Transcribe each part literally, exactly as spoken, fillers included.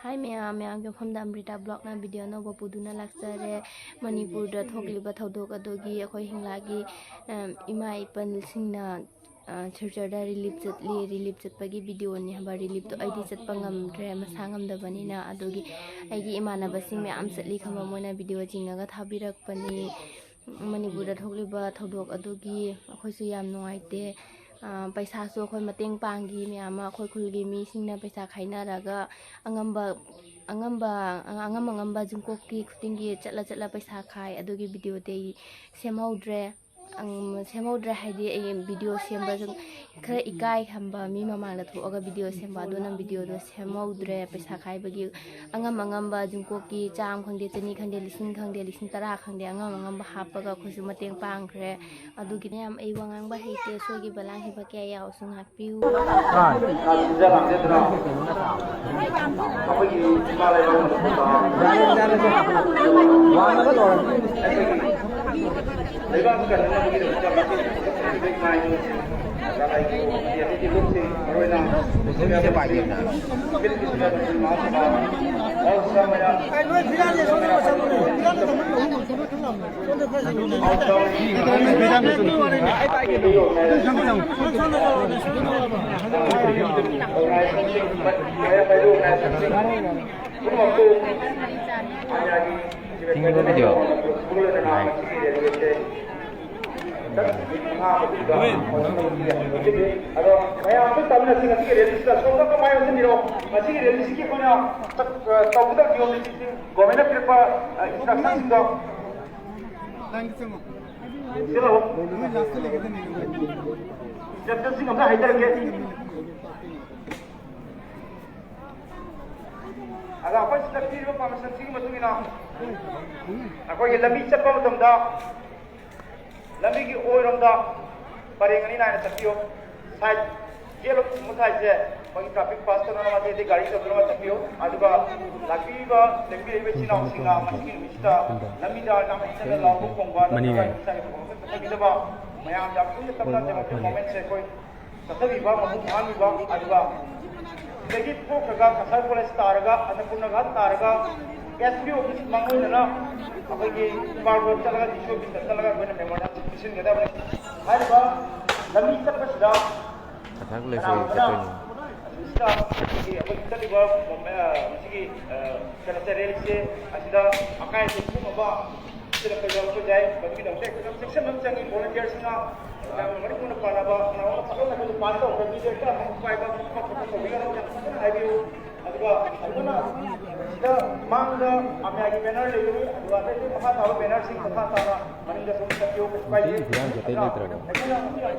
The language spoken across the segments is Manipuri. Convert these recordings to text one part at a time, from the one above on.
ꯍꯥꯏ ꯃꯌꯥꯝ, ꯃꯌꯥꯝꯒꯤ ꯃꯐꯝꯗ ꯑꯃ꯭ꯔꯤꯇꯥ ꯕ꯭ꯂꯣꯛꯅ ꯚꯤꯗꯤꯑꯣ ꯑꯅꯧꯕ ꯄꯨꯗꯨꯅ ꯂꯥꯛꯆꯔꯦ꯫ ꯃꯅꯤꯄꯨꯔꯗ ꯊꯣꯛꯂꯤꯕ ꯊꯧꯗꯣꯛ ꯑꯗꯨꯒꯤ ꯑꯩꯈꯣꯏ ꯍꯤꯡꯂꯥꯒꯤ, ꯑꯝ, ꯏꯃꯥ ꯏꯄꯟꯁꯤꯡꯅ, ꯑ, ꯁꯤꯜꯆꯔꯗ ꯔꯤꯂꯤꯞ ꯆꯠꯂꯤ꯫ ꯔꯤꯂꯤꯞ ꯆꯠꯄꯒꯤ ꯚꯤꯗꯤꯑꯣꯅꯤ ꯍꯥꯏꯕ꯫ ꯔꯤꯂꯤꯞꯇꯣ ꯑꯩꯗꯤ ꯆꯠꯄ ꯉꯝꯗ꯭ꯔꯦ, ꯃꯁꯥ ꯉꯝꯗꯕꯅꯤꯅ꯫ ꯑꯗꯨꯒꯤ ꯑꯩꯒꯤ ꯏꯃꯥꯟꯅꯕꯁꯤꯡ ꯃꯌꯥꯝ ꯆꯠꯂꯤ ꯈꯪꯕ, ꯃꯣꯏꯅ ꯚꯤꯗꯤꯑꯣ ꯆꯤꯡꯉꯒ ꯊꯥꯕꯤꯔꯛꯄꯅꯤ꯫ ꯃꯅꯤꯄꯨꯔꯗ ꯊꯣꯛꯂꯤꯕ ꯊꯧꯗꯣꯛ ꯑꯗꯨꯒꯤ ꯑꯩꯈꯣꯏꯁꯨ ꯌꯥꯝ ꯅꯨꯡꯉꯥꯏꯇꯦ꯫ ꯑ, ꯄꯩꯁꯥꯁꯨ ꯑꯩꯈꯣꯏ ꯃꯇꯦꯡ ꯄꯥꯡꯈꯤ ꯃꯌꯥꯝ ꯑꯃ, ꯑꯩꯈꯣꯏ ꯈꯨꯜꯒꯤ ꯃꯤꯁꯤꯡꯅ ꯄꯩꯁꯥ ꯈꯥꯏꯅꯔꯒ ꯑꯉꯝꯕ, ꯑꯉꯝꯕ, ꯑꯉꯝ ꯑꯉꯝꯕ ꯖꯤꯡꯀꯣꯛꯀꯤ ꯈꯨꯗꯤꯡꯒꯤ ꯆꯠꯂ ꯆꯠꯂ ꯄꯩꯁꯥ ꯈꯥꯏ꯫ ꯑꯗꯨꯒꯤ ꯚꯤꯗꯤꯑꯣꯗꯤ ꯑꯩ ꯁꯦꯝꯍꯧꯗ꯭ꯔꯦ꯫ ꯑꯪ, ꯁꯦꯝꯍꯧꯗ꯭ꯔꯦ ꯍꯥꯏꯗꯤ ꯑꯩ ꯚꯤꯗꯤꯑꯣ ꯁꯦꯝꯕꯁꯨ ꯈꯔ ꯏꯀꯥꯏ ꯈꯟꯕ, ꯃꯤ ꯃꯃꯥꯡꯗ ꯊꯣꯛꯑꯒ ꯚꯤꯗꯤꯑꯣ ꯁꯦꯝꯕ, ꯑꯗꯨꯅ ꯚꯤꯗꯤꯑꯣꯗꯣ ꯁꯦꯝꯍꯧꯗ꯭ꯔꯦ꯫ ꯄꯩꯁꯥ ꯈꯥꯏꯕꯒꯤ ꯑꯉꯝ ꯑꯉꯝꯕ ꯖꯤꯡꯀꯣꯛꯀꯤ ꯆꯥꯝꯃ ꯈꯪꯗꯦ, ꯆꯅꯤ ꯈꯪꯗꯦ, ꯂꯤꯁꯤꯡ ꯈꯪꯗꯦ, ꯂꯤꯁꯤꯡ ꯇꯔꯥ ꯈꯪꯗꯦ, ꯑꯉꯝ ꯑꯉꯝꯕ ꯍꯥꯞꯄꯒ ꯑꯩꯈꯣꯏꯁꯨ ꯃꯇꯦꯡ ꯄꯥꯡꯈ꯭ꯔꯦ꯫ ꯑꯗꯨꯒꯤꯅꯦ ꯌꯥꯝ ꯑꯩ ꯋꯥ ꯉꯥꯡꯕ ꯍꯩꯇꯦ, ꯁꯣꯏꯈꯤꯕ ꯂꯥꯟꯈꯤꯕ ꯀꯌꯥ ꯌꯥꯎꯔꯁꯨ ꯉꯥꯛꯄꯤꯌꯨ꯫ ꯂꯩꯕꯥꯛ ꯀꯟꯅꯕꯒꯤꯗꯃꯛꯇ ꯃꯇꯦꯡ ꯄꯥꯡꯅꯕꯒꯤꯗꯃꯛꯇ ꯂꯅꯥꯏꯒꯤ ꯑꯣꯏꯕ ꯂꯨꯞꯁꯤꯡ, ꯃꯔꯨꯑꯣꯏꯅ ꯃꯤꯠꯀꯤ ꯁꯦꯕꯥ ꯃꯍꯥꯁꯚꯥ, ꯑꯣꯜ ꯁꯃꯥꯖ ꯑꯗꯣ ꯃꯌꯥꯝꯁꯨ ꯇꯝꯅꯁꯤ꯫ ꯉꯁꯤꯒꯤ ꯔꯦꯂꯤꯁꯤꯗ ꯁꯣꯝꯗ ꯀꯃꯥꯏꯅ ꯑꯣꯟꯁꯤꯟꯕꯤꯔꯣ? ꯉꯁꯤꯒꯤ ꯔꯦꯂꯤꯁꯤꯒꯤ ꯑꯩꯈꯣꯏꯅ ꯆꯠ-, ꯇꯧꯒꯗꯕ ꯅꯤꯌꯣꯝ ꯅꯤꯇꯤꯁꯤꯡ, ꯒꯣꯔꯃꯦꯟꯅ ꯄꯤꯔꯛꯄ, ꯑ, ꯏꯟꯁꯇ꯭ꯔꯛꯁꯟꯁꯤꯡꯗꯣ꯫ ꯁꯤ ꯂꯥꯛꯑꯣ꯫ ꯏꯟꯁꯇ꯭ꯔꯛꯁꯟꯁꯤꯡ ꯑꯝꯇ ꯍꯥꯏꯖꯔꯛꯀꯦ꯫ ꯑꯗ ꯑꯩꯈꯣꯏ ꯁꯤꯗ ꯄꯤꯔꯤꯕ ꯄꯥꯔꯃꯤꯁꯟꯁꯤꯒꯤ ꯃꯇꯨꯡ ꯏꯟꯅ ꯑꯩꯈꯣꯏꯒꯤ ꯂꯝꯕꯤ ꯆꯠꯄ ꯃꯇꯝꯗ ꯂꯝꯕꯤꯒꯤ ꯑꯣꯏꯔꯣꯝꯗ ꯄꯔꯦꯡ ꯑꯅꯤ ꯅꯥꯏꯅ ꯆꯠꯄꯤꯌꯨ꯫ ꯁꯥꯏꯠ ꯌꯦꯠꯂꯣꯝ ꯊꯪꯕ ꯁꯥꯏꯠꯁꯦ ꯑꯩꯈꯣꯏꯒꯤ ꯇ꯭ꯔꯥꯐꯤꯛ ꯄꯥꯁ ꯇꯧꯅꯅꯕ ꯑꯇꯩ ꯑꯇꯩ ꯒꯥꯔꯤ ꯆꯠꯅꯅꯕ ꯆꯠꯄꯤꯌꯨ꯫ ꯑꯗꯨꯒ ꯂꯥꯛꯄꯤꯔꯤꯕ ꯂꯦꯡꯕꯤꯔꯛꯏꯕ ꯏꯆꯤꯟ ꯏꯅꯥꯎꯁꯤꯡꯅ ꯃꯁꯤꯒꯤ ꯅꯨꯃꯤꯠꯁꯤꯗ ꯂꯝꯕꯤꯗ ꯌꯥꯝ ꯍꯦꯟꯖꯟꯅ ꯂꯥꯎꯕ ꯈꯣꯡꯕ ꯅꯠꯇ꯭ꯔꯒ ꯃꯅꯤꯡꯂꯩ꯫ ꯍꯤꯡꯁꯥꯒꯤ ꯊꯧꯒꯜ ꯑꯃꯠꯇ ꯆꯠꯊꯕꯤꯗꯕ, ꯃꯌꯥꯝ ꯌꯥꯝ ꯄꯨꯟꯅ ꯇꯞꯅ ꯃꯣꯃꯦꯟꯁꯦ ꯑꯩꯈꯣꯏ ꯆꯠꯊꯕꯤꯕ ꯃꯄꯨꯡ ꯐꯥꯍꯟꯕꯤꯕ, ꯑꯗꯨꯒ ꯁꯤꯗꯒꯤ ꯊꯣꯛꯈ꯭ꯔꯒ ꯀꯁꯥꯔ ꯀꯣꯂꯦꯖ ꯇꯥꯔꯒ, ꯑꯟꯅꯄꯨꯔꯅꯥ ꯘꯥꯠ ꯇꯥꯔꯒ, ꯑꯦꯁ ꯄꯤ ꯑꯣꯐꯤꯁ ꯃꯥꯡꯑꯣꯏꯅꯅ ꯑꯩꯈꯣꯏꯒꯤ ꯏꯝꯐꯥꯜ ꯔꯣꯗ ꯆꯠꯂꯒ ꯗꯤ ꯁꯤ ꯑꯣꯐꯤꯁꯇ ꯆꯠꯂꯒ ꯑꯩꯈꯣꯏꯅ ꯃꯦꯃꯣꯔꯦꯟꯗꯝ ꯄꯤꯁꯤꯟꯒꯗꯕꯅꯤ꯫ ꯍꯥꯏꯔꯤꯕ ꯂꯝꯕꯤ ꯆꯠꯄꯁꯤꯗ ꯀꯁꯥꯔ ꯀꯣꯂꯦꯖ ꯑꯣꯏꯅ ꯀꯅꯥꯒꯨꯝꯕꯅ ꯆꯠꯇꯣꯏꯅꯤ꯫ ꯑꯁꯤꯗ ꯑꯩꯈꯣꯏꯒꯤ ꯆꯠꯂꯤꯕ, ꯑ, ꯃꯁꯤꯒꯤ, ꯑ, ꯀꯩꯅꯣꯁꯦ, ꯔꯦꯂꯤꯁꯦ ꯑꯁꯤꯗ ꯑꯀꯥꯏ ꯑꯇꯣꯏ ꯊꯣꯛꯅꯕ ꯁꯤꯗ ꯀꯩꯗꯧꯔꯛꯄ ꯌꯥꯏ, ꯃꯗꯨꯒꯤꯗꯃꯛꯇ ꯑꯩꯈꯣꯏꯅ ꯆꯦꯛꯁꯤꯟꯕ ꯑꯃ ꯆꯪꯉꯤ꯫ ꯚꯣꯂꯨꯟꯇꯤꯌꯔꯁꯤꯡꯅ ꯌꯥꯝꯅ ꯃꯔꯤꯛ ꯃꯨꯟꯅ ꯄꯥꯟꯅꯕ, ꯀꯅꯥꯒꯨꯝꯕ ꯊꯕꯛ ꯑꯃ ꯄꯥꯟ ꯇꯧꯕ ꯃꯤꯁꯦ ꯈꯔ ꯃꯄꯨꯡ ꯐꯥꯏꯕ ꯈꯣꯠꯄ ꯇꯧꯕꯤꯒꯅꯨ, ꯌꯥꯝ ꯐꯖꯅ ꯍꯥꯏꯕꯤꯌꯨ꯫ ꯑꯗꯨꯒ ꯑꯩꯈꯣꯏꯅ ꯁꯤꯗ ꯃꯥꯡꯗ ꯑꯃꯤꯌꯥꯒꯤ ꯕꯦꯅꯔ ꯂꯩꯒꯅꯤ, ꯑꯗꯨꯒ ꯑꯇꯩ ꯑꯇꯩ ꯃꯈꯥ ꯇꯥꯕ ꯕꯦꯅꯔꯁꯤꯡ ꯃꯈꯥ ꯇꯥꯅ ꯃꯅꯤꯡꯗ ꯁꯨꯝ ꯆꯠꯄꯤꯌꯨ, ꯀꯩꯁꯨ ꯀꯥꯏꯗꯦ꯫ ꯍꯧꯖꯤꯛ ꯏꯔꯥꯡꯁꯦ ꯑꯇꯩ ꯑꯗꯨꯅ ꯂꯩꯇ꯭ꯔꯕꯣ? ꯑꯩꯈꯣꯏꯅ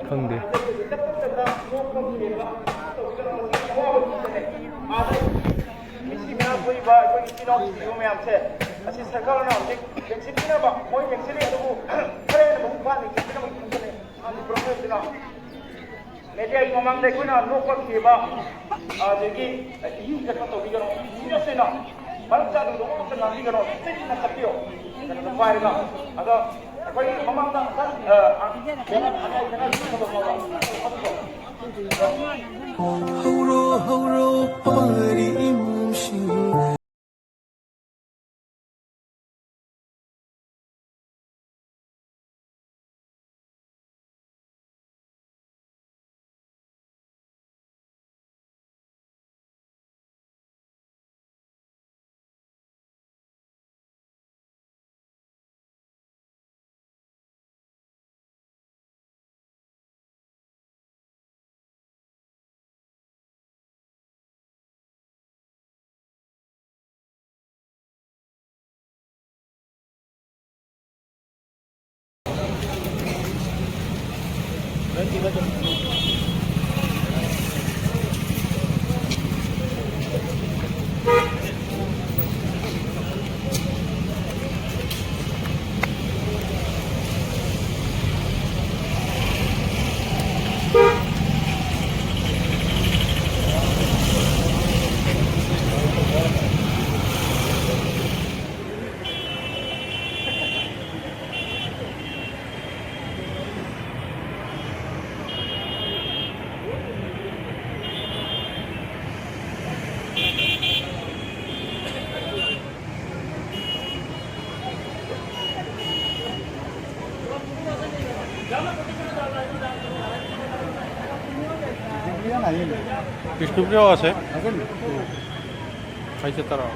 ꯈꯪꯗꯦ꯫ ꯆꯠꯄ ꯃꯇꯝꯗ ꯅꯣꯛꯄ ꯈꯦꯡꯕ ꯇꯧꯕꯤꯒꯅꯨ, ꯃꯁꯤ ꯑꯋꯥꯕ ꯃꯤꯁꯛꯅꯤ꯫ ꯑꯥꯗ ꯃꯤꯁꯤ ꯃꯌꯥꯝ ꯊꯣꯛꯏꯕ ꯑꯩꯈꯣꯏ ꯏꯆꯤꯜ ꯏꯅꯥꯎ ꯊꯤꯕ ꯃꯌꯥꯝꯁꯦ, ꯑꯁꯤ ꯁꯔꯀꯥꯔꯅ ꯍꯧꯖꯤꯛ ꯌꯦꯡꯁꯤꯟꯕꯤꯅꯕ, ꯃꯣꯏ ꯌꯦꯡꯁꯤꯜꯂꯤ, ꯑꯗꯨꯕꯨ ꯈꯔ ꯍꯦꯟꯅ ꯃꯄꯨꯡ ꯐꯥꯅ ꯌꯦꯡꯁꯤꯟꯕꯤꯅꯕꯒꯤ ꯈꯟꯕꯅꯦ꯫ ꯃꯥꯒꯤ ꯄ꯭ꯔꯣꯐꯦꯁꯅꯦꯜ ꯃꯦꯗꯤꯌꯥꯒꯤ ꯃꯃꯥꯡꯗ ꯑꯩꯈꯣꯏꯅ ꯅꯣꯛꯄ ꯈꯦꯡꯕ, ꯑꯗꯒꯤ ꯏꯍꯤꯡ ꯆꯠꯄ ꯇꯧꯕꯤꯒꯅꯨ꯫ ꯁꯤꯅ ꯁꯤꯅ ꯃꯔꯝ ꯆꯥꯗꯕ ꯋꯥ ꯑꯝꯇ ꯉꯥꯡꯕꯤꯒꯅꯨ꯫ ꯆꯦꯛꯁꯤꯟꯅ ꯆꯠꯄꯤꯌꯣ꯫ ꯀꯩꯅꯣꯗꯣ ꯄꯥꯏꯔꯒ꯫ ꯑꯗꯣ ꯑꯩꯈꯣꯏꯒꯤ ꯃꯃꯥꯡꯗ ꯑꯝꯇ, ꯑ, ꯑ, ꯕꯦꯅꯔ ꯑꯅꯤ ꯕꯦꯅꯔ ꯊꯝꯃꯝꯃꯣꯕ꯫ ꯍꯧꯔꯣ ꯍꯧꯔꯣ ꯄꯥꯔꯤ ꯏꯃꯨꯡꯁꯤꯡ꯫ বিষ্ণুপ্রিয়াও আছে। খাইছে তারা।